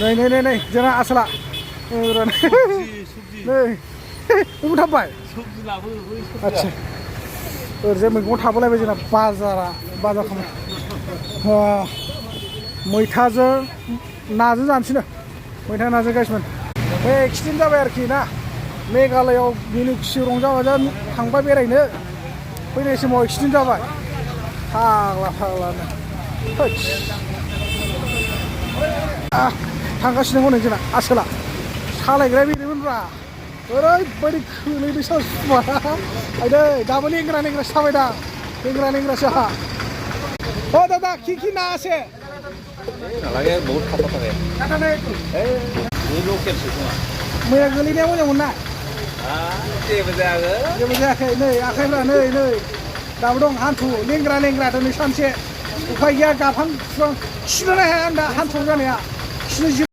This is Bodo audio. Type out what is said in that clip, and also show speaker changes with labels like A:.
A: नै जोंना आसोला नै बेखौ थाबबाय आदसा ओरैजाय मैगं थाबोलायबाय जोंना बाजार खालामो मैथाजों नाजों जानोसैनो मैथा नाजों गाइसमोन बे एक्सिडेन्ट जाबाय आरोखि ना मेघालयआव मिनि खुसि रंजा बाजा थांबाय बेरायनो फैनाय समाव एक्सिडेन्ट जाबाय फाग्लानो थांगासिनो हनै जोंना आसोला सालायग्राया बेनोमोनब्रा ओरैबायदि खोलैदों सासुमा आइदै दाबो लेंग्रा साबाय दा लेंग्रासो आहा ओ दादा कि ना আছে
B: नालागे बहुत खाफा थाबाय बे लकेलसो खोमा
A: मैया गोलैनाया मोजांमोन ना
B: जेबो
A: जायाखै नै आखाइफ्रा नै दाबो दं हान्थु लेंग्रा दिनै सानसे उफाय गैया गाफां फुफां खिनोनो हाया आं दा हान्थु जानाया खिनो